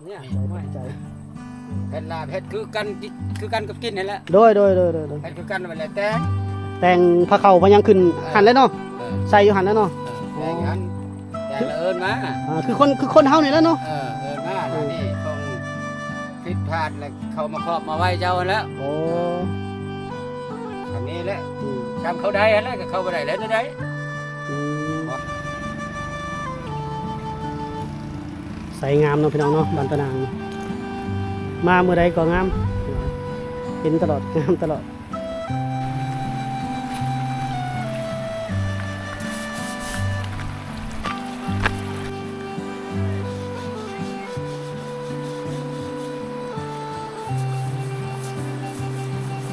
ນີ້ ໃຈ ເຮັດລາບ ເຮັດຄືກັນ ຄືກັນກັບກິນຫັ້ນແຫຼະ. ໂດຍ ໂດຍ ໂດຍ ໂດຍ ໂດຍ ເຮັດຄືກັນຫັ້ນແຫຼະ ແຕ່ງ ແຕ່ງຜ້າເຂົ້າຜ້າຫຍັງຂຶ້ນ ເອີ ຫັ້ນແຫຼະເນາະ. ເອີ ໃສ່ຢູ່ຫັ້ນແຫຼະເນາະ. ເອີ ແຕ່ງຫັ້ນ ແຕ່ງແລ້ວເອີ້ນມາ. ອ່າ ຄືຄົນ ຄືຄົນເຮົານີ້ແຫຼະເນາະ. ເອີ ເອີ້ນມາ ແລ້ວນີ້ ອືມ ສົ່ງຜິດພາດ ແລ້ວເຂົາມາຄອບມາໄວ້ເຈົ້າຫັ້ນແຫຼະ. ໂອ້ ອັນນີ້ແຫຼະ ອືມ ຈຳເຂົາໄດ້ຫັ້ນແຫຼະ ກໍເຂົ້າບໍ່ໄດ້ແລ້ວແນວໃດ. ອືມ ໃສງາມເນາະພີ່ນ້ອງເນາະ ບ້ານຕານາງ ມາມື້ໃດກໍງາມ ເຫັນຕະຫຼອດ ງາມຕະຫຼອດ.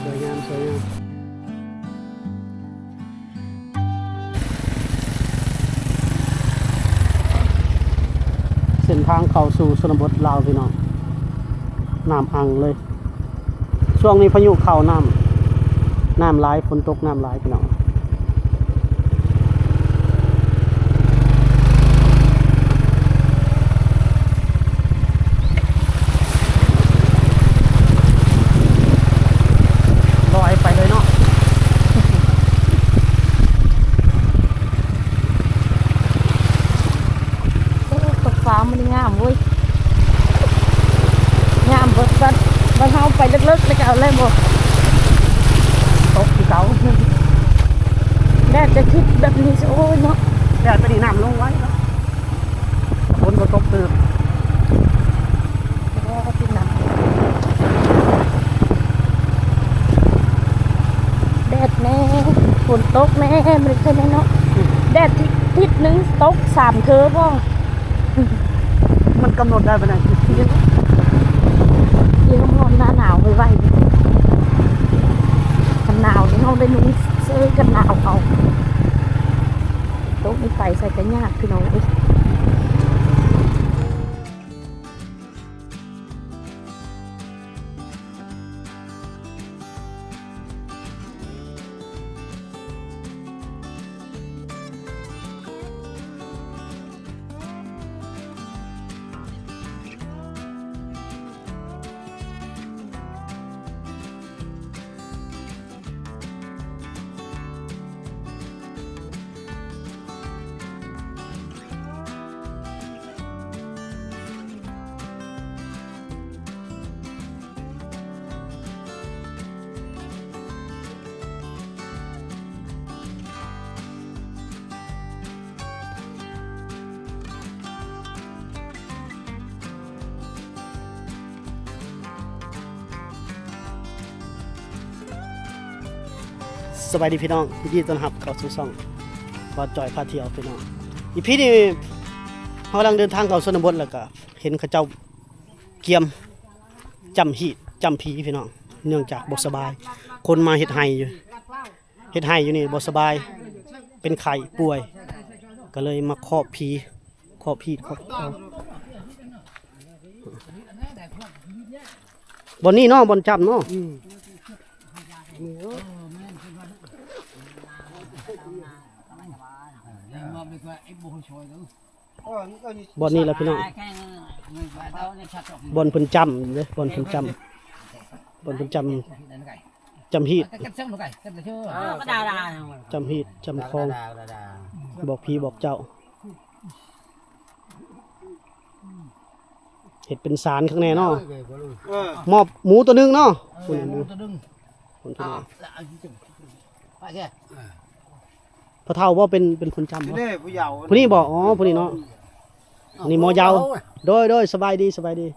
ສວຍງາມ ສວຍງາມ. ເສັ້ນທາງເຂົ້າສູ່ຊົນນະບົດລາວພີ່ນ້ອງ ນ້ຳອັ່ງເລີຍ. ຊ່ວງນີ້ພາຍຸເຂົ້າ ນ້ຳ ນ້ຳຫຼາຍ ຝົນຕົກນ້ຳຫຼາຍພີ່ນ້ອງ. ລອຍໄປເລີຍເນາະ. ໂອ້ ຕົກຟ້າມື້ນີ້ງາມເວີ້ຍ ງາມເບິດ. ບັດ ບັດເຮົາໄປເລິກໆ ແລ້ວກໍເອົາແລ້ວບໍ່ ຕົກຄືເກົ່າ. ແດດຈະທິດແບບນີ້ ໂອ້ຍເນາະ ແດດໄປນີ້ນ້ຳລົງໄວເນາະ. ຝົນບໍ່ຕົກຕື່ມ ບໍ່ຕິດນຳ ແດດແດ່ ຝົນຕົກແດ່ ບໍ່ໄດ້ເທື່ອໃດເນາະ. ແດດທິດໜຶ່ງຕົກສາມເທື່ອບໍ່ ມັນກຳນົດໄດ້ປານໃດ? ທີ່ເຮົາຮ້ອນໜ້າໜາວໄວໆ ຄັນໜາວນີ້ເຮົາໄດ້ນຸ່ງເສື້ອກັນໜາວເອົາ. ຕົກນີ້ໄປໃສກໍຍາກພີ່ນ້ອງເອີຍ. ສະບາຍດີພີ່ນ້ອງ ຍິນດີຕ້ອນຮັບເຂົ້າສູ່ຊ່ອງບ່າວຈ່ອຍພາທ່ຽວພີ່ນ້ອງ. ອີພີນີ້ເຮົາກຳລັງເດີນທາງເຂົ້າຊົນນະບົດ ແລ້ວກະເຫັນເຂົາເຈົ້າກຽມຈ້ຳຮີດຈ້ຳຜີພີ່ນ້ອງ ເນື່ອງຈາກບໍ່ສະບາຍ ຄົນມາເຮັດໄຮ່ຢູ່ ເຮັດໄຮ່ຢູ່ນີ້ບໍ່ສະບາຍ ເປັນໄຂ້ປ່ວຍ ກໍເລີຍມາຄອບຜີ ຄອບຮີດ ຄອບ ບ່ອນນີ້ເນາະ ບ່ອນຈ້ຳເນາະ. ອືມ ບ່ອນນີ້ລະພີ່ນ້ອງ ບ່ອນເພິ່ນຈ້ຳເດ້ ບ່ອນເພິ່ນຈ້ຳ ບ່ອນເພິ່ນຈ້ຳ ຈ້ຳຮີດ ຈ້ຳຮີດຈ້ຳຄອງ ບອກຜີບອກເຈົ້າ ເຮັດເປັນສານຂ້າງໃນເນາະ. ເອີ ມອບໝູຕົວໜຶ່ງເນາະ. ເອີ ໝູຕົວໜຶ່ງ ຜູ້ນັ້ນ ພໍ່ເຖົ້າບໍ່ເປັນ ເປັນຄົນຈ້ຳບໍ່? ຜູ້ນີ້ບໍ່? ອໍ ຜູ້ນີ້ເນາະ. ອັນນີ້ໝໍເຍົາ. ໂດຍ ໂດຍ ສະບາຍດີ ສະບາຍດີ.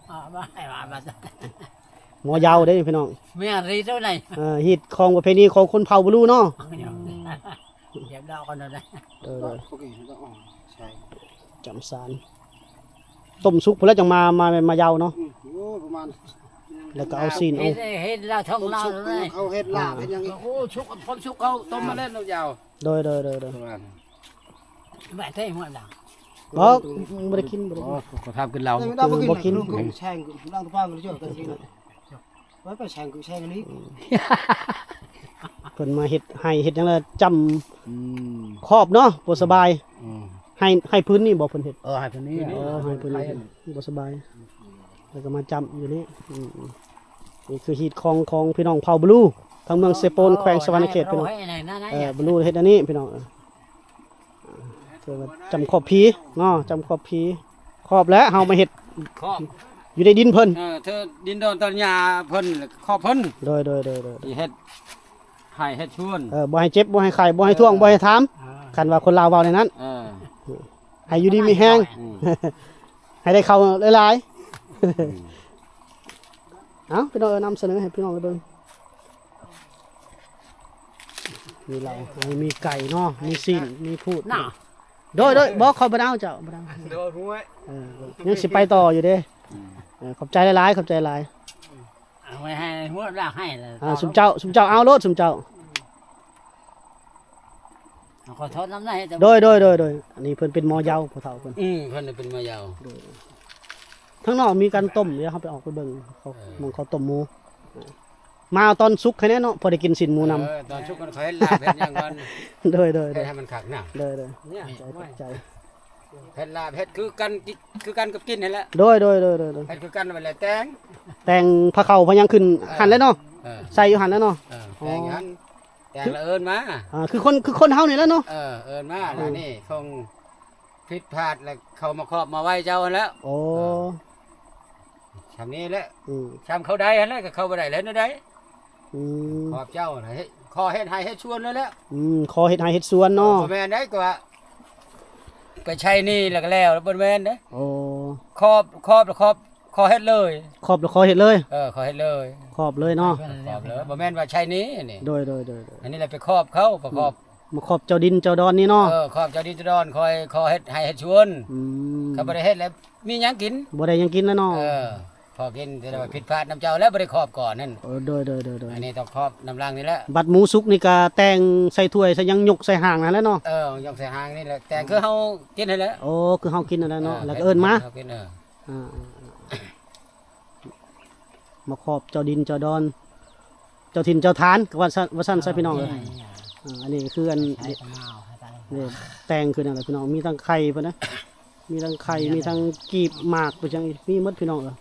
ໝໍເຍົາເດ້ພີ່ນ້ອງ ແມ່ນເລີຍໂຕໃດ. ເອີ ຮີດຄອງປະເພນີຂອງຄົນເຜົ່າບລູເນາະ. ຮຽບດອກກ່ອນເດີ. ເອີ ຈ້ຳສານ ຕົ້ມສຸກພຸ້ນແລ້ວຈັ່ງມາ ມາ ມາເຍົາເນາະ. ອືມ ໂອ້ ປະມານ ແລ້ວກໍເອົາຊີ້ນເອົາ ເຮັດ ເຮັດລາວທ້ອງລາວເລີຍ ເຂົາເຮັດລາບເຮັດຫຍັງອີກ. ໂອ້ ສຸກ ຄົນສຸກເຂົາຕົ້ມມາແລ້ວເນາະ ເຍົາ. ໂດຍ ໂດຍ ໂດຍ ໂດຍ ແບບແທ້ຫົວດຳ. ບໍ່ ບໍ່ໄດ້ກິນ ບໍ່ໄດ້ກິນ. ອໍ ເຂົາຖາມກິນເຫຼົ້າ ບໍ່ກິນ ແຊງ ເພິ່ນມາເຮັດໄຮ່ເຮັດຫຍັງລະຈ້ຳ ອືມ ຄອບເນາະ ບໍ່ສະບາຍ. ອືມ ໄຮ່ ໄຮ່ພື້ນນີ້ບໍ່ເພິ່ນເຮັດ? ເອີ ໄຮ່ພື້ນນີ້. ອໍ ໄຮ່ພື້ນນີ້ ບໍ່ສະບາຍ. ອືມ ແລ້ວກໍມາຈ້ຳຢູ່ນີ້. ອືມ ນີ້ຄືຮີດຄອງຂອງພີ່ນ້ອງເຜົ່າບລູ ທາງເມືອງເຊໂປນ ແຂວງສະຫວັນນະເຂດ ພີ່ນ້ອງ. ເອີ ບລູເຮັດອັນນີ້ພີ່ນ້ອງ ເອີ ຄືວ່າຈ້ຳຂອບຜີເນາະ ຈ້ຳຂອບຜີ ຂອບແລ້ວເຮົາມາເຮັດ ຂອບ ຢູ່ໃນດິນເພິ່ນ. ເອີ ເທີດິນດອນຕອນຫຍ້າເພິ່ນ ຂອບເພິ່ນ. ໂດຍ ໂດຍ ໂດຍ ໂດຍ ຊິເຮັດໄຮ່ເຮັດສວນ. ເອີ ບໍ່ໃຫ້ເຈັບ ບໍ່ໃຫ້ໄຂ້ ບໍ່ໃຫ້ທ້ວງ ເອີ ບໍ່ໃຫ້ຖາມ. ເອີ ຄັນວ່າຄົນລາວເວົ້າແນວນັ້ນ ເອີ ໃຫ້ຢູ່ດີມີແຮງ ອືມ ໃຫ້ໄດ້ເຂົ້າຫຼາຍໆ. ອືມ ເອົາ ພີ່ນ້ອງເອີຍ ນຳສະເໜີໃຫ້ພີ່ນ້ອງໄດ້ເບິ່ງ. ມີເຫຼົ້າ ມີໄກ່ເນາະ ມີຊີ້ນ ມີພູດ. ໂດຍ ໂດຍ ບໍ່ ຂ້ອຍບໍ່ໄດ້ເອົາເຈົ້າ ບໍ່ໄດ້ເອົາ. ເອີ ຍັງຊິໄປຕໍ່ຢູ່ເດ້. ອືມ ເອີ ຂອບໃຈຫຼາຍໆ ຂອບໃຈຫຼາຍ. ເອົາໄວ້ໃຫ້ຮວດລາກໃຫ້ລະ. ອ່າ ຊຸມເຈົ້າ ຊຸມເຈົ້າເອົາໂລດ ຊຸມເຈົ້າ. ເຮົາຂໍໂທດນຳນະ. ໂດຍ ໂດຍ ໂດຍ ໂດຍ ອັນນີ້ເພິ່ນເປັນໝໍເຍົາ ຜູ້ເຖົ້າເພິ່ນ. ອືມ ເພິ່ນເປັນໝໍເຍົາ. ໂດຍ ທາງນອກມີການຕົ້ມ ດຽວເຮົາໄປອອກໄປເບິ່ງເຂົາ ເອີ ໝ່ອງເຂົາຕົ້ມໝູ. ມາເອົາຕອນສຸກໃຫ້ແດ່ເນາະ ພໍໄດ້ກິນຊີ້ນໝູນຳ. ເອີ ຕອນສຸກມັນຄ່ອຍລາບເຮັດຫຍັງກ່ອນ. ໂດຍ ໂດຍ ໂດຍ ເຮັດໃຫ້ມັນຄັກນະ. ໂດຍ ໂດຍ ໃຈ ໃຈ ເຮັດລາບເຮັດຄືກັນ ຄືກັນກັບກິນຫັ້ນແຫຼະ. ໂດຍ ໂດຍ ໂດຍ ໂດຍ ໂດຍ ເຮັດຄືກັນໄວ້ແລ້ວແຕ່ງ ແຕ່ງພາເຂົ້າພາຫຍັງຂຶ້ນ ເອີ ຫັ້ນແຫຼະເນາະ. ເອີ ໃສ່ຢູ່ຫັ້ນແຫຼະເນາະ. ເອີ ອໍ ແຕ່ງຫັ້ນ ແຕ່ງແລ້ວເອີ້ນມາ. ອ່າ ຄືຄົນ ຄືຄົນເຮົານີ້ແຫຼະເນາະ. ເອີ ເອີ້ນມາ ອ່າ ແລ້ວນີ້ຄົງຜິດພາດແລ້ວເຂົາມາຄອບມາໄຫວ້ເຈົ້າຫັ້ນແຫຼະ. ໂອ້ ເອີ ຊ່ຳນີ້ແຫຼະ. ອືມ ຊ່ຳເຂົາໄດ້ຫັ້ນແຫຼະ ກໍເຂົາບໍ່ໄດ້ແລ້ວແນວໃດ. ອືມ ຂອບເຈົ້ານະ ເຮັດ ຂໍເຮັດໄຮ່ເຮັດສວນນັ້ນແຫຼະ. ອືມ ຂໍເຮັດໄຮ່ເຮັດສວນເນາະ. ເອີ ບໍ່ແມ່ນໄດ໋ ກໍວ່າໄປໃຊ້ໜີ້ແລ້ວກໍແລ້ວ ບໍ່ແມ່ນເດ້. ໂອ້ ຂອບ ຂອບ ຂອບ ຂໍເຮັດເລີຍ. ຂອບແລ້ວຂໍເຮັດເລີຍ. ເອີ ຂໍເຮັດເລີຍ. ຂອບເລີຍເນາະ. ຂອບເລີຍ ບໍ່ແມ່ນວ່າໃຊ້ໜີ້ນີ້. ໂດຍ ໂດຍ ໂດຍ ໂດຍ ອັນນີ້ແຫຼະໄປຂອບເຂົາ ໄປຂອບ ອືມ ມາຂອບເຈົ້າດິນເຈົ້າດອນນີ້ເນາະ. ເອີ ຂອບເຈົ້າດິນເຈົ້າດອນ ຄອຍ ຂໍເຮັດໄຮ່ເຮັດສວນ. ອືມ ຄັນບໍ່ໄດ້ເຮັດແລ້ວ ມີຫຍັງກິນ? ບໍ່ໄດ້ຫຍັງກິນແລ້ວເນາະ. ເອີ ພໍກິນ ແຕ່ວ່າຜິດພາດນຳເຈົ້າແລ້ວ ບໍ່ໄດ້ຂອບກ່ອນນັ້ນ. ເອີ ໂດຍ ໂດຍ ໂດຍ ໂດຍ ອັນນີ້ຕ້ອງຂອບນຳຫຼັງນີ້ແຫຼະ. ບັດໝູສຸກນີ້ກະແຕ່ງໃສ່ຖ້ວຍໃສ່ຫຍັງ ຍົກໃສ່ຫາງຫັ້ນແຫຼະເນາະ. ເອີ ຍົກໃສ່ຫາງນີ້ແຫຼະ ແຕ່ງຄືເຮົາກິນຫັ້ນແຫຼະ. ໂອ້ ຄືເຮົາກິນຫັ້ນແຫຼະເນາະ. ເອີ ແລ້ວກໍເອີ້ນມາ ເຮົາກິນ. ເອີ ອ່າໆ ມາຂອບເຈົ້າດິນເຈົ້າດອນ ເຈົ້າຖິ່ນເຈົ້າຖານ ກໍວ່າຊັ້ນ ວ່າຊັ້ນຊະ ພີ່ນ້ອງເອີຍ. ອ່າ ອັນນີ້ຄືອັນ ນີ້ແຕ່ງຂຶ້ນນັ້ນແຫຼະພີ່ນ້ອງ ມີທັງໄຂ່ພຸ້ນນະ ມີທັງໄຂ່ ມີທັງກີບໝາກ ໄປຈັ່ງອີກ ມີໝົດພີ່ນ້ອງເອີຍ.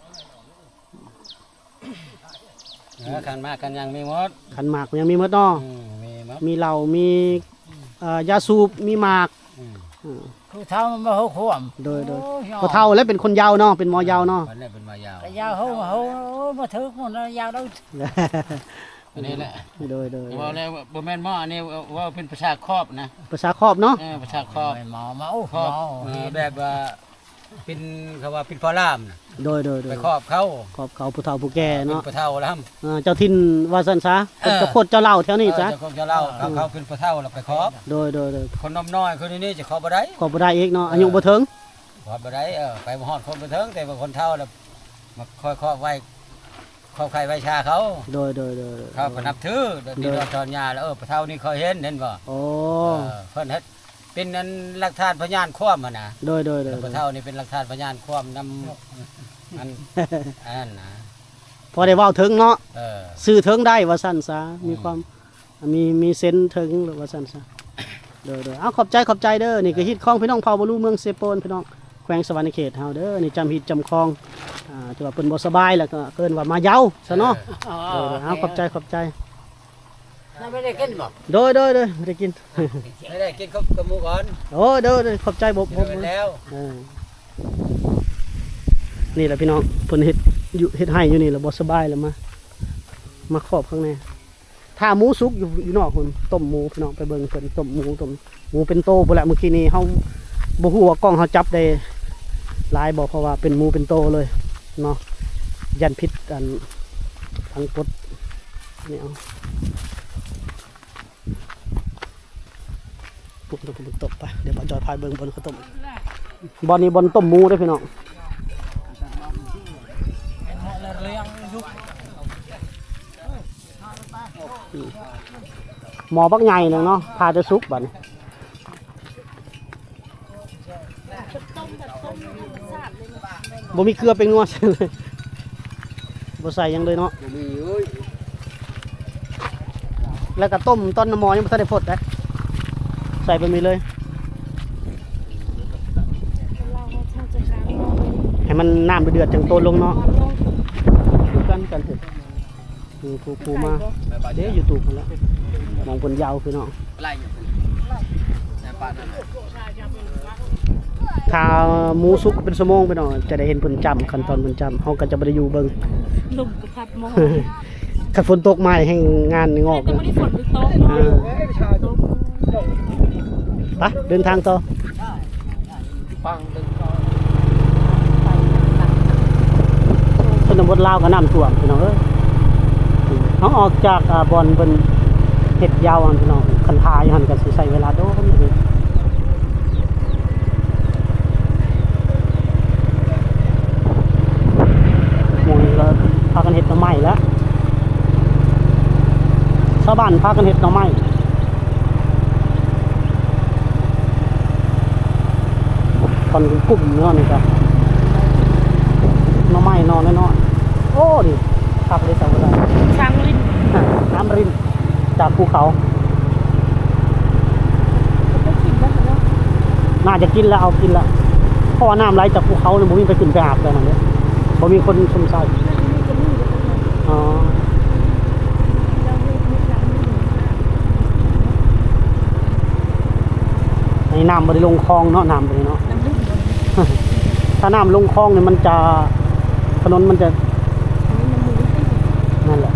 ເອີ ຂັນໝາກຂັນຫຍັງມີໝົດ ຂັນໝາກຍັງມີໝົດເນາະ. ອືມ ມີໝົດ ມີເຫຼົ້າ ມີ ເອີ ຢາສູບ ມີໝາກ. ອືມ ອືມ ຜູ້ເຖົ້າມັນບໍ່ຮູ້ຄວາມ. ໂດຍ ໂດຍ ໂອ້ຍ ຜູ້ເຖົ້າແລ້ວເປັນຄົນເຍົາເນາະ ເປັນໝໍເຍົາເນາະ. ເອີ ເພິ່ນເປັນໝໍເຍົາ ກໍເຍົາ ເຮົາ ເຮົາມາຖືກໝົດແລ້ວ ເຍົາແລ້ວ. ອັນນີ້ແຫຼະ. ໂດຍ ໂດຍ ເວົ້າແລ້ວບໍ່ແມ່ນໝໍ ອັນນີ້ເວົ້າເປັນພາສາຂອບນະ ພາສາຂອບເນາະ. ເອີ ພາສາຂອບ ໝໍ ໝໍ ໂອ້ ຂອບ ໝໍ ເອີ ແບບວ່າ ເປັນ ເຂົາວ່າເປັນພໍ່ລາມນະ. ໂດຍ ໂດຍ ໂດຍ ໄປຂອບເຂົາ ຂອບເຂົາ ຜູ້ເຖົ້າຜູ້ແກ່ເນາະ ເປັນຜູ້ເຖົ້າລະ. ເອີ ເຈົ້າຖິ່ນວ່າຊັ້ນຊະ ເອີ ເຈົ້າໂຄດເຈົ້າເລົ່າແຖວນີ້ຊະ ເຈົ້າຄົນເຈົ້າເລົ່າ ເອີ ເຂົາ ເຂົາເປັນຜູ້ເຖົ້າລະໄປຂອບ. ໂດຍ ໂດຍ ໂດຍ ຄົນໜຸ່ມນ້ອຍຄົນນີ້ຈະຂອບບໍ່ໄດ້ ຂອບບໍ່ໄດ້ອີກເນາະ ເອີ ອາຍຸບໍ່ເຖິງ ຂອບບໍ່ໄດ້. ເອີ ໄປບໍ່ຮອດຄົນບໍ່ເຖິງ ແຕ່ວ່າຄົນເຖົ້າລະມາຄອຍຂອບໄວ້ ຂອບໄຂ່ໄວ້ຊາເຂົາ. ໂດຍ ໂດຍ ໂດຍ ເຂົາກໍນັບຖື ໂດຍ ໂດຍ ຕອນຍາລະ. ເອີ ຜູ້ເຖົ້ານີ້ເຂົາເຫັນ ເຫັນບໍ່? ໂອ້ ເອີ ເພິ່ນເຮັດ ເປັນອັນຫຼັກຖານພະຍານຄວາມຫັ້ນນະ. ໂດຍ ໂດຍ ໂດຍ ຜູ້ເຖົ້ານີ້ເປັນຫຼັກຖານພະຍານຄວາມນຳ ອັນ ອັນນັ້ນນະ ພໍໄດ້ເວົ້າເຖິງເນາະ. ເອີ ສື່ເຖິງໄດ້ວ່າຊັ້ນຊະ ອືມ ມີຄວາມ ມີ ມີເຊັນເຖິງວ່າຊັ້ນຊະ. ໂດຍ ໂດຍ ເອົາ ຂອບໃຈ ຂອບໃຈເດີ. ນີ້ກໍຮີດຄອງພີ່ນ້ອງເຜົ່າບະລູເມືອງເຊໂປນ ພີ່ນ້ອງ ແຂວງສະຫວັນນະເຂດເຮົາເດີ. ນີ້ຈຳຮີດຈຳຄອງ ອ່າ ທີ່ວ່າເພິ່ນບໍ່ສະບາຍ ແລ້ວກໍເອີ້ນວ່າມາເຍົາຊະເນາະ. ເອີ ເອີ ເອີ ເອົາ ຂອບໃຈ ຂອບໃຈ. ຍັງບໍ່ໄດ້ກິນບໍ່? ໂດຍ ໂດຍ ໂດຍ ບໍ່ໄດ້ກິນ ໄດ້ ໄດ້ກິນກັບ ກັບໝູ່ກ່ອນ. ໂອ້ ໂດຍ ໂດຍ ຂອບໃຈ ບໍ່ ບໍ່ ບໍ່ແລ້ວ. ເອີ ນີ້ແຫຼະພີ່ນ້ອງ ເພິ່ນເຮັດຢູ່ ເຮັດໄຮ່ຢູ່ນີ້ລະ ບໍ່ສະບາຍລະ ມາ ມາຂອບຂ້າງໃນ. ຖ້າໝູສຸກຢູ່ ຢູ່ນອກພຸ້ນ ຕົ້ມໝູພີ່ນ້ອງ ໄປເບິ່ງເພິ່ນຕົ້ມໝູ ຕົ້ມໝູເປັນໂຕພຸ້ນແຫຼະ. ມື້ກີ້ນີ້ເຮົາບໍ່ຮູ້ວ່າກ້ອງເຮົາຈັບໄດ້ຫຼາຍບໍ່ ເພາະວ່າເປັນໝູເປັນໂຕເລີຍເນາະ ຢ້ານຜິດອັນທາງກົດ. ນີ້ເອົາ ປຸບ ຕຸບ ຕຸບ ຕຸບ ໄປ ດຽວບ່າວຈອຍພາໄປເບິ່ງບ່ອນເຂົາຕົ້ມ. ບ່ອນນີ້ບ່ອນຕົ້ມໝູເດ້ພີ່ນ້ອງ. ໝໍບັກໃຫຍ່ໜຶ່ງເນາະ ຖ້າຈະສຸກບັດນີ້. ບໍ່ມີເກືອແປ້ງນົວໃສ່ເລີຍ ບໍ່ໃສ່ຫຍັງເລີຍເນາະ. ບໍ່ມີເອີຍ ແລ້ວກໍຕົ້ມຕອນນ້ຳໝໍຍັງບໍ່ທັນໄດ້ຟົດເດ້ ໃສ່ແບບນີ້ເລີຍ ໃຫ້ ມັນນ້ຳເດືອດໆ ຈັ່ງໂຕນລົງເນາະ. ຄືກັນ ຄືກັນເຮັດ ອືມ ຜູ້ ຜູ້ມາເດ້ ຢູ່ຕູບພຸ້ນລະ ມອງເພິ່ນຢາວພີ່ນ້ອງ. ຖ້າໝູສຸກເປັນຊົ່ວໂມງພີ່ນ້ອງ ຈະໄດ້ເຫັນເພິ່ນຈ້ຳ ຂັ້ນຕອນເພິ່ນຈ້ຳ ເຮົາກໍຈະບໍ່ໄດ້ຢູ່ເບິ່ງ ລົມກໍພັດໝໍ້. ຄັນຝົນຕົກມາແຮ່ງງານງອກ. ແຕ່ບໍ່ໄດ້ຝົນ ຕົກເນາະ. ເອີ ໄປ ເດີນທາງຕໍ່. ຊົນນະບົດລາວກໍນ້ຳຖ້ວມພີ່ນ້ອງເອີຍ. ເຮົາອອກຈາກ ອ່າ ບ່ອນເພິ່ນເຮັດຢາວຫັ້ນພີ່ນ້ອງ ຄັນຖ້າຢູ່ຫັ້ນກໍຊິໃຊ້ເວລາດົນ. ໝູ່ນີ້ກໍພາກັນເຮັດໜໍ່ໄມ້ແລ້ວ ຊາວບ້ານພາກັນເຮັດໜໍ່ໄມ້. ຕອນກຸ້ມເນາະ ນີ້ກະໜໍ່ໄມ້ໜໍ່ນ້ອຍໆ. ໂອ້ ນີ້ຄັກເລີຍ ສາວ ນ້ຳລິນ ອາ ນ້ຳລິນຈາກພູເຂົາ. ໜ້າຈະກິນແລ້ວ ເອົາກິນແລ້ວ ເພາະວ່ານ້ຳໄຫຼຈາກພູເຂົານີ້ ບໍ່ມີໃຜຂຶ້ນໄປຫາບແຖວນັ້ນເດ້ ບໍ່ມີຄົນຊົມໃຊ້. ອໍ ອັນນີ້ນ້ຳບໍ່ໄດ້ລົງຄອງເນາະ ນ້ຳຕົວນີ້ເນາະ. ຖ້ານ້ຳລົງຄອງນີ້ມັນຈະ ຖະໜົນມັນຈະ ອັນນີ້ມັນມີວິທີ ນັ້ນແຫຼະ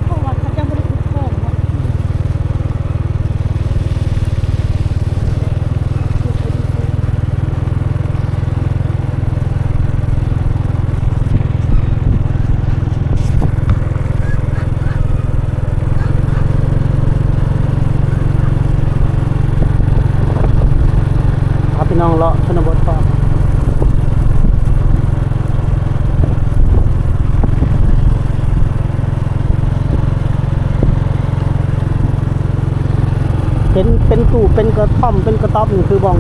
ເພາະວ່າເຂົາເຈົ້າບໍ່ໄດ້ຂຸດຄອງເນາະ. ພາພີ່ນ້ອງເລາະຊົນນະບົດຕໍ່ ເປັນ ເປັນຕູບ ເປັນກະທ່ອມ ເປັນກະຕ໊ອບ ນີ້ຄືບ່ອນ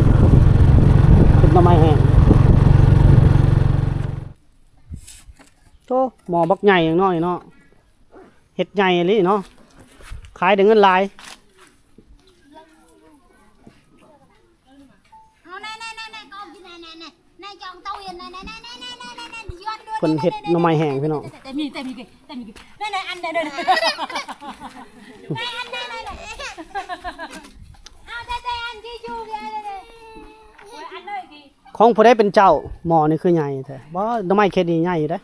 ເກັບໜໍ່ໄມ້ແຫ້ງ. ໂທ້ ໝໍ້ບັກໃຫຍ່ຫຍັງເນາະນີ້ເນາະ ເຮັດໃຫຍ່ອີ່ຫຼີເນາະ ຂາຍໄດ້ເງິນຫຼາຍ. ເພິ່ນເຮັດໜໍ່ໄມ້ແຫ້ງພີ່ນ້ອງ. ຂອງຜູ້ໃດເປັນເຈົ້າ? ໝໍ້ນີ້ຄືໃຫຍ່ແທ້. ບໍ່ ໜໍ່ໄມ້ເຂດນີ້ໃຫຍ່ຢູ່ເດ້.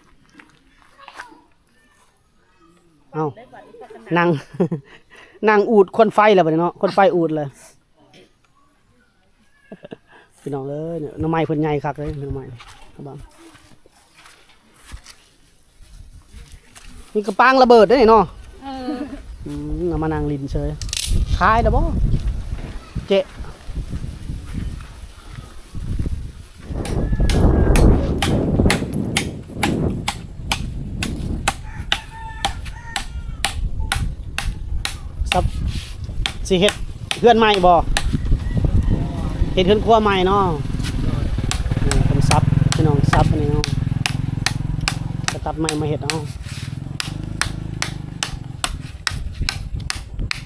ເອົ້າ ນັ່ງ ນັ່ງອູດຄວັນໄຟແລ້ວບັດນີ້ເນາະ ຄວັນໄຟອູດເລີຍ. ພີ່ນ້ອງເອີຍ ໜໍ່ໄມ້ເພິ່ນໃຫຍ່ຄັກເລີຍ ໜໍ່ໄມ້ ເບິ່ງ ມີກະປາງລະເບີດເດ້ນີ້ເນາະ. ເອີ ອືມ ເອົາມານັ່ງຫຼິ້ນເຊີຍ. ຂາຍແລ້ວບໍ່ເຈ? ສັບ ຊິເຮັດເຮືອນໃໝ່ບໍ່? ເຮັດເຮືອນຄົວໃໝ່ເນາະ. ເອີ ເພິ່ນສັບ ພີ່ນ້ອງ ສັບອັນນີ້ເນາະ ກະຕັດໄມ້ມາເຮັດເອົາ.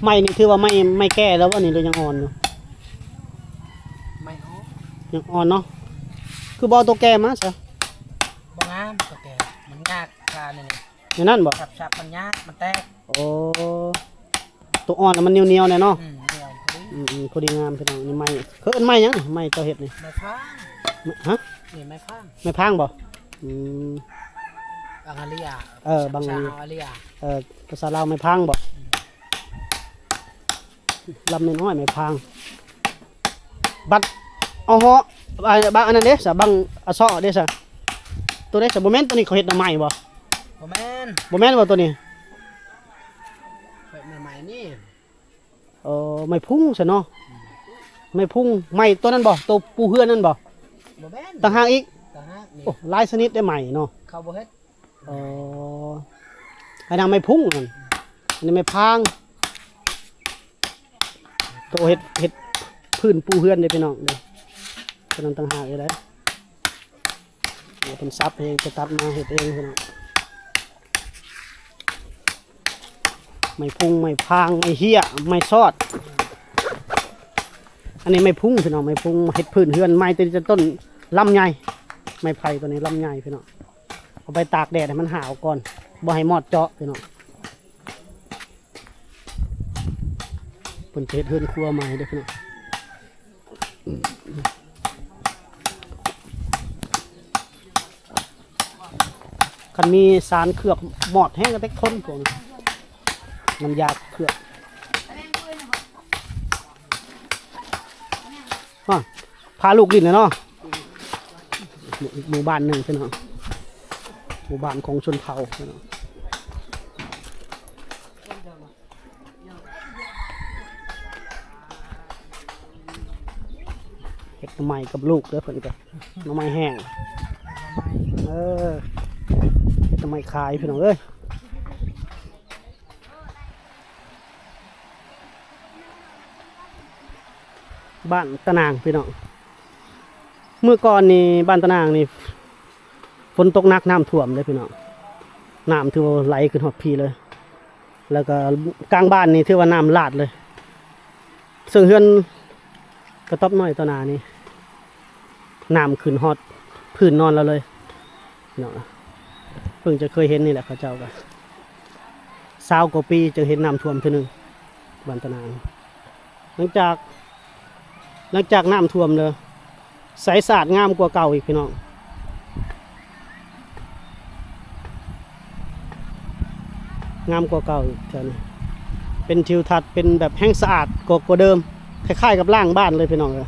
ໄມ້ນີ້ຖືວ່າໄມ້ ໄມ້ແກ່ແລ້ວບໍ່ນີ້ ຫຼືຍັງອ່ອນຢູ່? ໄມ້ອ່ອນ ຍັງອ່ອນເນາະ. ຄືບໍ່ເອົາໂຕແກ່ມາຊະ? ບໍ່ງາມໂຕແກ່ ມັນຍາກກວ່ານີ້. ແນວນັ້ນບໍ່? ສັບໆ ມັນຍາກ ມັນແຕກ. ໂອ້ ໂຕອ່ອນນະມັນໜຽວໆ ແດ່ເນາະ. ອືມ ໜຽວພໍດີ. ອືມໆ ພໍດີງາມພີ່ນ້ອງ. ນີ້ໄມ້ ເຂົາເອີ້ນໄມ້ຫຍັງນີ້? ໄມ້ເຈົ້າເຮັດນີ້ ໄມ້ພາງ. ຮະ? ນີ້ໄມ້ພາງ. ໄມ້ພາງບໍ່? ອືມ ບັງອາເລຍ. ເອີ ບັງອາເລຍ. ເອີ ພາສາລາວໄມ້ພາງບໍ່? ອືມ ລຳນ້ອຍໆ ໄມ້ພາງ. ບັດ ເອົາເຫາະ ບັກອັນນັ້ນເດ້ສະ ບັງອະເຊາະເດ້ສະ ໂຕໃດສະ? ບໍ່ແມ່ນໂຕນີ້ເຂົາເຮັດໜໍ່ໄມ້ບໍ່? ບໍ່ແມ່ນ. ບໍ່ແມ່ນບໍ່ໂຕນີ້? ເຮັດໜໍ່ໄມ້ນີ້. ເອີ ໄມ້ພຸງຊະເນາະ. ອືມ ໄມ້ພຸງ ໄມ້ໂຕນັ້ນບໍ່? ໂຕປູເຮືອນນັ້ນບໍ່? ບໍ່ແມ່ນ. ຕ່າງຫາກອີກ. ຕ່າງຫາກນີ້. ໂອ້ ຫຼາຍຊະນິດເດ້ໄມ້ເນາະ. ເຂົາບໍ່ເຮັດ. ອໍ ອັນນັ້ນໄມ້ພຸງນັ້ນ ອັນນີ້ໄມ້ພາງ. ໂຕເຮັດ ເຮັດພື້ນປູເຮືອນເດ້ພີ່ນ້ອງເດ້. ໂຕນັ້ນຕ່າງຫາກອີກເດ້. ເພິ່ນສັບເອງ ໄປຕັດມາເຮັດເອງພີ່ນ້ອງ. ໄມ້ພຸງ ໄມ້ພາງ ໄມ້ເຫ້ຍ ໄມ້ຊອດ. ອັນນີ້ໄມ້ພຸງພີ່ນ້ອງ ໄມ້ພຸງ ເຮັດພື້ນເຮືອນໃໝ່ ແຕ່ ແຕ່ຕົ້ນລຳໃຫຍ່. ໄມ້ໄຜ່ຕົວນີ້ລຳໃຫຍ່ພີ່ນ້ອງ ເອົາໄປຕາກແດດໃຫ້ມັນຫາວກ່ອນ ບໍ່ໃຫ້ມອດເຈາະພີ່ນ້ອງ. ເພິ່ນຈະເຮັດເຮືອນຄົວໃໝ່ເດ້ພີ່ນ້ອງ. ຄັນມີສານເຄືອກມອດແຮງກໍເຕັກທົນພວກນີ້ ນ້ຳຢາເຄືອກ. ຮະ ພາລູກຫຼິ້ນແຫຼະເນາະ. ອີກໝູ່ບ້ານໜຶ່ງພີ່ນ້ອງ ໝູ່ບ້ານຂອງຊົນເຜົ່າພີ່ນ້ອງ. ເຮັດໜໍ່ໄມ້ກັບລູກເດີ ເພິ່ນກໍໜໍ່ໄມ້ແຫ້ງ ເອີ ເຮັດໜໍ່ໄມ້ຂາຍພີ່ນ້ອງເອີຍ. ບ້ານຕະນາງພີ່ນ້ອງ ເມື່ອກ່ອນນີ້ບ້ານຕະນາງນີ້ຝົນຕົກໜັກ ນ້ຳຖ້ວມເດ້ພີ່ນ້ອງ ນ້ຳຖືວ່າໄຫຼຂຶ້ນຮອດພີ້ເລີຍ ແລ້ວກໍກາງບ້ານນີ້ຖືວ່ານ້ຳຫຼາດເລີຍ ເຊິ່ງເຮືອນກະຕ໊ອບນ້ອຍຕໍ່ໜ້ານີ້ ນ້ຳຂຶ້ນຮອດພື້ນນອນລາວເລີຍເນາະ. ເພິ່ງຈະເຄີຍເຫັນນີ້ແຫຼະ ເຂົາເຈົ້າກໍຊາວກວ່າປີຈຶ່ງເຫັນນ້ຳຖ້ວມເທື່ອໜຶ່ງ ບ້ານຕະນາງ. ຫຼັງຈາກ ຫຼັງຈາກນ້ຳຖ້ວມເລີຍ ໃສສະອາດງາມກວ່າເກົ່າອີກພີ່ນ້ອງ ງາມກວ່າເກົ່າອີກເທື່ອນີ້ ເປັນທິວທັດ ເປັນແບບແຮ່ງສະອາດກວ່າ ກວ່າເດີມ ຄ້າຍໆກັບລ້າງບ້ານເລີຍພີ່ນ້ອງເອີຍ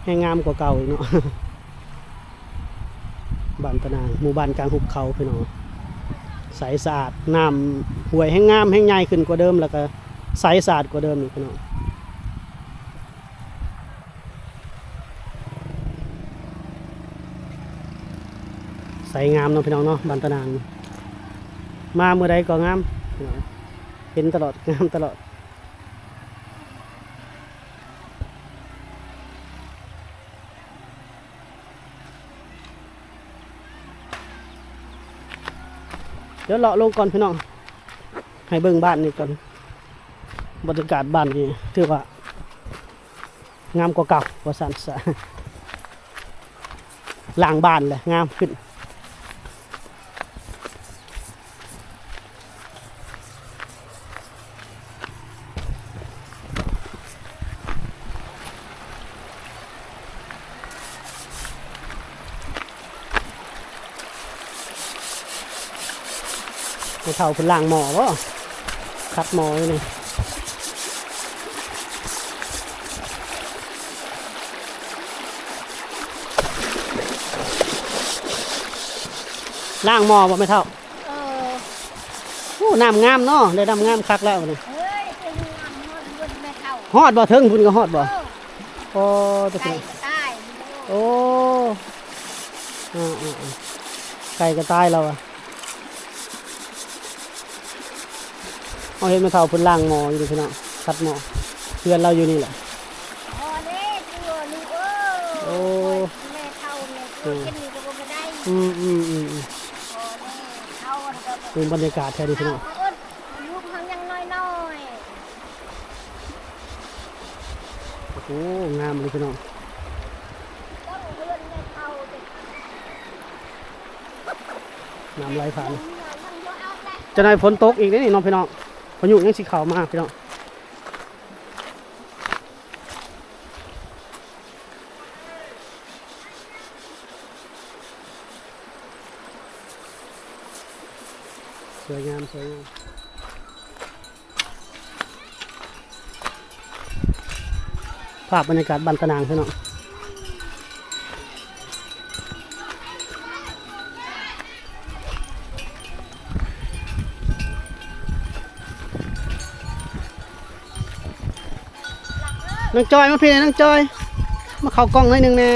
ແຮ່ງງາມກວ່າເກົ່າອີກເນາະ. ບ້ານຕະນາງ ໝູ່ບ້ານກາງຫຸບເຂົາພີ່ນ້ອງ ໃສສະອາດ ນ້ຳຫ້ວຍແຮ່ງງາມ ແຮ່ງໃຫຍ່ຂຶ້ນກວ່າເດີມ ແລ້ວກໍໃສສະອາດກວ່າເດີມອີກພີ່ນ້ອງ. ໃສງາມເນາະພີ່ນ້ອງເນາະ ບ້ານຕະນາງ ມາມື້ໃດກໍງາມພີ່ນ້ອງ ເຫັນຕະຫຼອດ ງາມຕະຫຼອດ. ດຽວເລາະລົງກ່ອນພີ່ນ້ອງ ໃຫ້ເບິ່ງບ້ານນີ້ກ່ອນ ບັນຍາກາດບ້ານນີ້ຖືວ່າງາມກວ່າເກົ່າວ່າຊັ້ນຊະ. ຫຼັງບ້ານແຫຼະງາມຂຶ້ນ. ແມ່ເຖົ້າເພິ່ນລ້າງໝໍ້ບໍ? ຂັດໝໍ້ຢູ່ນີ້. ລ້າງໝໍ້ບໍ່ແມ່ເຖົ້າ? ເອີ ໂອ້ ນ້ຳງາມເນາະ ໄດ້ນ້ຳງາມຄັກແລ້ວນີ້. ເອີຍ ໄປງາມຮອດເຮືອນແມ່ເຖົ້າ. ຮອດບໍ່? ເທິງພຸ້ນກໍຮອດບໍ່? ເອີ ໂອ້ ແຕ່ ໄກ່ກໍຕາຍ. ໂອ້ ເອີໆໆ ໄກ່ກໍຕາຍແລ້ວອະ. ເຮົາເຫັນແມ່ເຖົ້າເພິ່ນລ້າງໝໍ້ຢູ່ນີ້ພີ່ນ້ອງ ຂັດໝໍ້ ເຮືອນລາວຢູ່ນີ້ແຫຼະ. ພໍແລ້ວຕົວະລູກເອີຍ. ໂອ້ ແມ່ເຖົ້າແມ່ຕົວະ ເອີ ກິນນີ້ກໍບໍ່ໄດ້. ອືມໆໆໆ ພໍແລ້ວ ເຮົາກໍ ເບິ່ງບັນຍາກາດແທ້ນີ້ພີ່ນ້ອງ. ເຮົາກໍອົດ ລູກເຮົາຍັງນ້ອຍໆ. ໂອ້ໂຫ ງາມເລີຍພີ່ນ້ອງ ນ້ຳໄຫຼຜ່ານ. ຈັກໜ່ອຍຝົນຕົກອີກເດ້ນີ້ເນາະພີ່ນ້ອງ ພາຍຸຍັງຊິເຂົ້າມາພີ່ນ້ອງ. ສວຍງາມ ສວຍງາມ ພາບບັນຍາກາດບ້ານຕະນາງພີ່ນ້ອງ. ນ້ອງຈອຍ ມາພີ້ແດ່ ນ້ອງຈອຍ ມາເຂົ້າກ້ອງໜ້ອຍໜຶ່ງແດ່.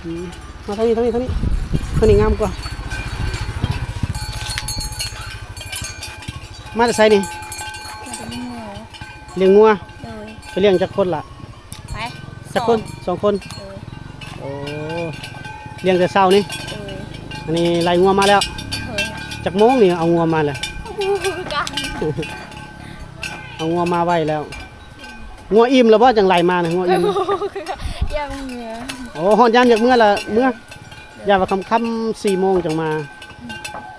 ອືມ ມາທາງນີ້ ທາງນີ້ ທາງນີ້ ທາງນີ້ງາມກວ່າ. ມາແຕ່ໃສນີ້? ມາແຕ່ລ້ຽງງົວ. ລ້ຽງງົວ? ໂດຍ. ໄປລ້ຽງຈັກຄົນລະ? ໄປ ຈັກຄົນ? ສອງ ສອງຄົນ. ໂດຍ. ໂອ້ ລ້ຽງແຕ່ເຊົ້ານີ້? ໂດຍ. ອັນນີ້ໄລ່ງົວມາແລ້ວ? ໂດຍ. ຈັກໂມງນີ້ເອົາງົວມາແລ້ວ? ບໍ່ຮູ້ຄືກັນ ເອົາງົວມາໄວແລ້ວ. ງົວອີ່ມແລ້ວບໍ່ ຈັ່ງໄຫຼມານະ? ງົວອີ່ມ ຢາກເມືອ. ໂອ້ ຮອດຍາມຢາກເມືອລະເມືອ. ຢ້ານວ່າຄ່ຳໆ ສີ່ໂມງຈັ່ງມາ.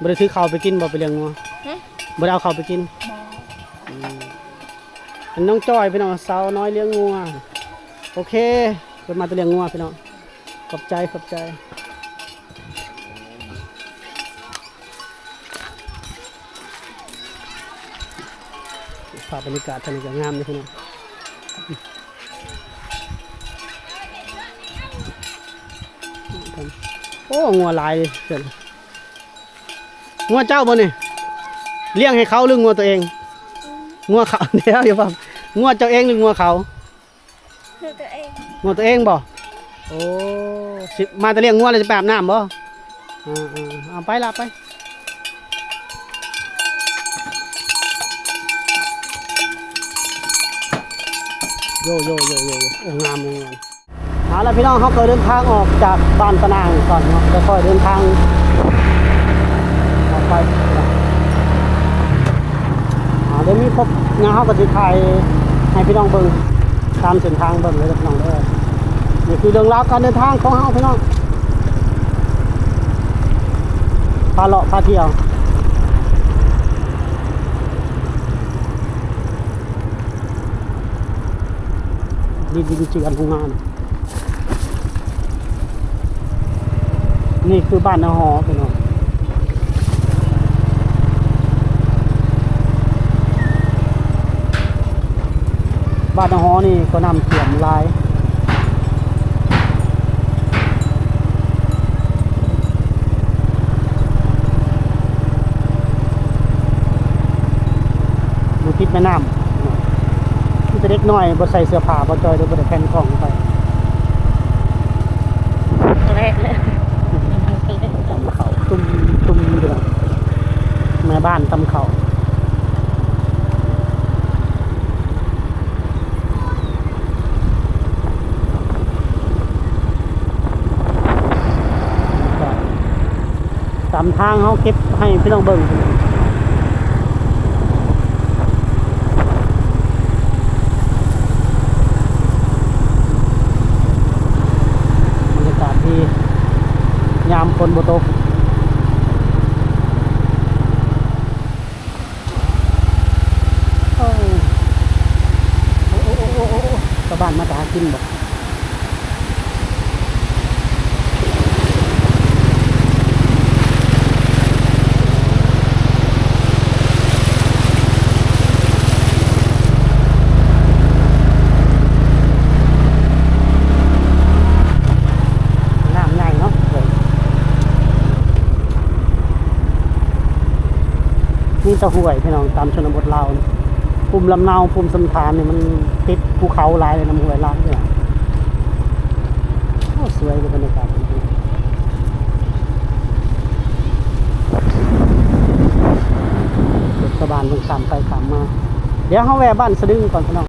ບໍ່ໄດ້ຖືເຂົ້າໄປກິນບໍ່ ໄປລ້ຽງງົວ? ຫຶ? ບໍ່ໄດ້ເອົາເຂົ້າໄປກິນ? ບໍ່. ອືມ ອັນນ້ອງຈ້ອຍພີ່ນ້ອງ ສາວນ້ອຍລ້ຽງງົວ. ໂອເຄ ເພິ່ນມາແຕ່ລ້ຽງງົວພີ່ນ້ອງ. ຂອບໃຈ ຂອບໃຈ. ພາບບັນຍາກາດທາງນີ້ກໍງາມເດ້ພີ່ນ້ອງ. ໂອ້ ງົວຫຼາຍເດ້. ງົວເຈົ້າບໍ່ນີ້? ລ້ຽງໃຫ້ເຂົາ ຫຼືງົວຕົວເອງ? ງົວເຂົາ. ດຽວ ຢ່າເວົ້າ. ງົວເຈົ້າເອງ ຫຼືງົວເຂົາ? ງົວຕົວເອງ. ງົວຕົວເອງບໍ່? ໂອ້ ຊິມາແຕ່ລ້ຽງງົວແລ້ວ ຊິໄປອາບນ້ຳບໍ່? ເອີໆ ເອົາໄປລະ ໄປ. ໂຢ ໂຢ ໂຢ ໂຢ ໂອ້ ງາມ ງາມ. ເອົາລະພີ່ນ້ອງ ເຮົາກໍເດີນທາງອອກຈາກບ້ານຕະນາງກ່ອນເນາະ ແລ້ວຄ່ອຍເດີນທາງອອກໄປ. ອ່າ ດຽວມີພົບຫຍັງ ເຮົາກໍຊິຖ່າຍໃຫ້ພີ່ນ້ອງເບິ່ງຕາມເສັ້ນທາງເບິ່ງເດີພີ່ນ້ອງເດີ. ນີ້ຄືເລື່ອງລາວການເດີນທາງຂອງເຮົາພີ່ນ້ອງ ພາເລາະພາທ່ຽວ. ດິນ ດິນເຈື່ອນລົງມານະ. ນີ້ຄືບ້ານນາຫໍພີ່ນ້ອງ ບ້ານນາຫໍນີ້ກໍນ້ຳຖ້ວມຫຼາຍ. ຢູ່ຕິດແມ່ນ້ຳ ມີແຕ່ເດັກນ້ອຍບໍ່ໃສ່ເສື້ອຜ້າ ບໍ່ຈ່ອຍເດີ ບໍ່ໄດ້ແຜ່ນຂອງໄປ. ຕຳເຂົ້າຕຸ້ມໆ ຢູ່ ແມ່ບ້ານຕຳເຂົ້າ. ຕາມທາງເຮົາເກັບໃຫ້ພີ່ນ້ອງເບິ່ງ. ບັນຍາກາດດີ ຍາມຝົນບໍ່ຕົກ. ໂອ້ ໂອ້ ໂອ້ ໂອ້ ໂອ້ ໂອ້ ຊາວບ້ານມາຫາກິນບໍ່? ນ້ຳໃຫຍ່ເນາະ. ມີແຕ່ຫ້ວຍພີ່ນ້ອງ ຕາມຊົນນະບົດລາວນີ້ ພູມລຳເນົາ ພູມຊຳຖານນີ້ ມັນຕິດພູເຂົາຫຼາຍເລີຍ ນ້ຳຫ້ວຍຫຼາຍເລີຍ. ໂອ້ ສວຍເລີຍບັນຍາກາດ. ເທດສະບານເພິ່ນຂ້າມໄປຂ້າມມາ. ດຽວເຮົາແວ່ບ້ານສະດຶງກ່ອນພີ່ນ້ອງ.